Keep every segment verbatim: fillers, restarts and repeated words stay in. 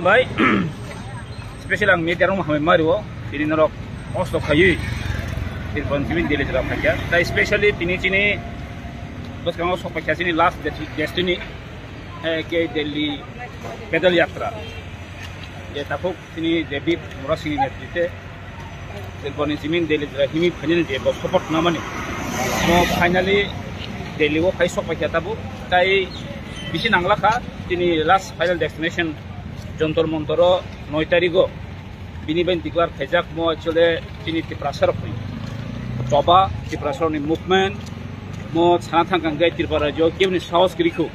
Bai, special ang media rok hambai mario, tini norok kosto khayui, tini bon jimin Delhi jora phaikha. Tai specially tini chini bwskango sok phaikha chini last desti-, destiny, eh, ke Delhi pedal yatra. Je takhuk chini David Murasingni netrite, tini bon jimin Delhi jora himi phainani je bo support namani. Mo finally Delhi o phai sok phaikha tabuk. Tai bisi nanglakha, tini last final destination Jontor Montor o noi tarik o bini bai declare khaijak mo actually chini Tiprasa rokni choba, Tiprasa rokni movement mo sana thang kang gai Tripura rajyo kebni sahos kwrwi khu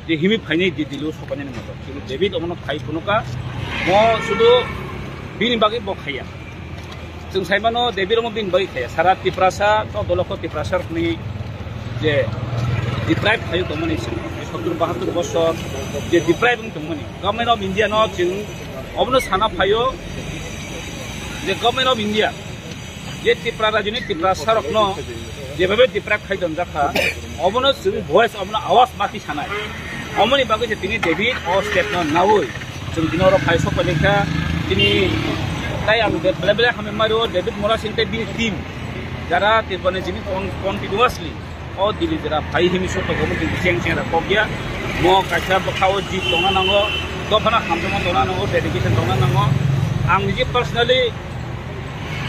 je himi phainai di Delhi o sopainani moto. Chini David omono phai phunukha mo sudu bini bagwi bo khaiya. Chwng saimano David omo bini bagwi khaiya. Sara Tiprasa, to dolokho Tiprasa rokni je deprive khayo tongmani chwng, sottur bahattur bosor je deprive wng tongmani. Government of India no chwng obono sana phaio je Government of India je Tipra rajyoni Tiprasa rokno jebabe deprive khai donjakha, obono chwng voice, obono awas mati sanai. Omoni bagwi se tini David o step no nawi chwng tini oro phai sok palikha. Tini tai ang de bele bele hambai mario David Murasing tei bini team jara Tiprani jini con-, continuously o Delhi jora phai himi sok paikha, omo tini cheng cheng ra kokya. Mo kaisa bwkha o jit tongna nango, dophano hamjakma tongna nango, dedication tongna nango. Ang niji personally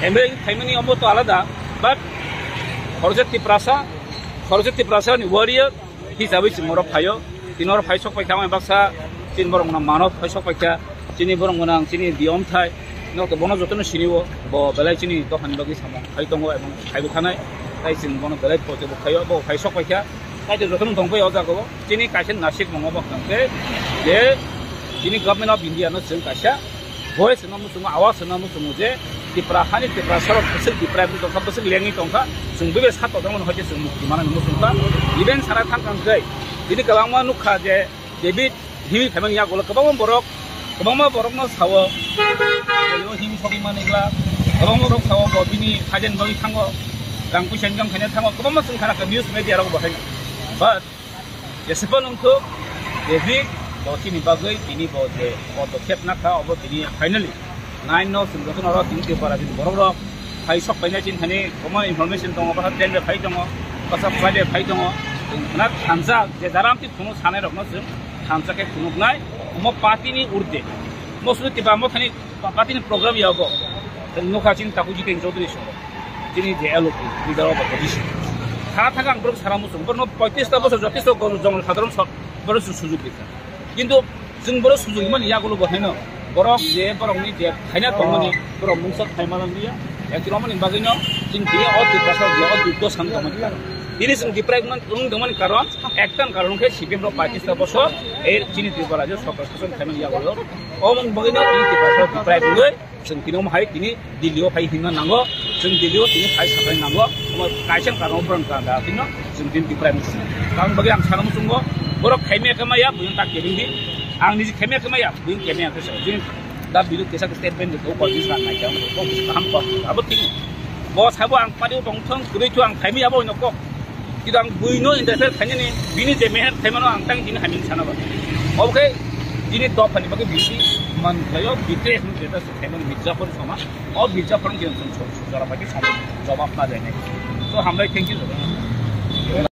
M L A khaimani omo to alada, but khoroksa Tiprasa, khoroksa Tiprasa ni warrior hisabai chwng oro phaio. Tini oro phai sok paikha ang baksa chini borok no mano phai sok paikha, chini borok no ang chini biyom thai no to bono jotono sinio bo belai chini dophani bagwi samung khai tongo ebong khaibo thanai. Tai chwng bono belai poito bo khaio, bo phai sok paikha. Tai to jotono tong pai o jaga o chini kaisa nasik mongo bo tong khe je chini Government of India no chwng kaisa voice no muchungo, awas no muchungo je Tipra hani Tiprasa rok bwswk deprive wngwi tongkha, bwswk lengwi tongkha, chwng bebe sa totongmani hoite chwng mukti manani muchungkha. Even sana thang kang khe bini kwbangma nukha je David himwi phaimani yagulo kwbangma borok, kwbangma borokno sao, himwi sogwi manigla, kwbangma borok sao bo bini hajen bagwi thango, rang puisa income khaina thango, kwbangma chwng khana kha news media rok bo haino. But Jesebo nungthuk, David, bo chini bagwi, tini bo je podokkhep nakha, obo tini finally nine no chwng jotono oro tini Tripura ni borok rok phai sok paina chini thani, omo information tongo, bwsa train bai phai tongo, bwsa flight bai phai tongo, chwng khna thansa je jaram ti phunuk sanai rokno chwng thansa khe phunuknai, omo party ni urde, mo sudu tiba mo thani Pa-, party ni program yago. Nokha chini Taku Jiten Chaudhary song. Chini je L O P, leader of opposition. Kha thang ang borok sara muchung. Borokno poitrish ta bosor jotisto gor-, jongol sadharon so-, borok su-, sujug rikha. Kintu chwng borok sujug mani yagulo bo haino. Borok je borokni je khaina tongmani, borok mungsa khaima lang liya. Ekdin omoni bagwino chwng tini o Tiprasa je o dukdo san tongmani karon. Tini chwng deprive man, wng tongmani karon, ektan karon khe C P M rok poitrish ta bosor, e chini Tripura rajyo sorkar shason khaimani yagulo. Omoni bagwino tini Tiprasa deprive wngwi chwng tini omo hai tini Delhi o phai himna nango, chwng Delhi o tini phai sapai nango, omo kaisa karon borok ni karon da tino chwng tini deprive wngwi tongo. Karon bagwi ang sana muchungo, borok khaimaya khe maya, buino ta kebeng di, ang niji khaimaya khe maya, buino khaimaya khe se, chini da bidu kesa khe statement de ko ko jis na nai jam ko kaham ko abo tini. Bo sabo ang padi tong thong, kwrwi thu ang khaimaya bo no kok. Kintu ang buino interfere khainani, bini je meher khaimano ang tang bini hamya sana ba. Obo khe bini dophani bagwi bini man khlaio, bini hwn jeta se khaimani Mirzapur sama. O Mirzapur ni jeng song song jora pai sama jawab na jai nai. So hambai, thank you.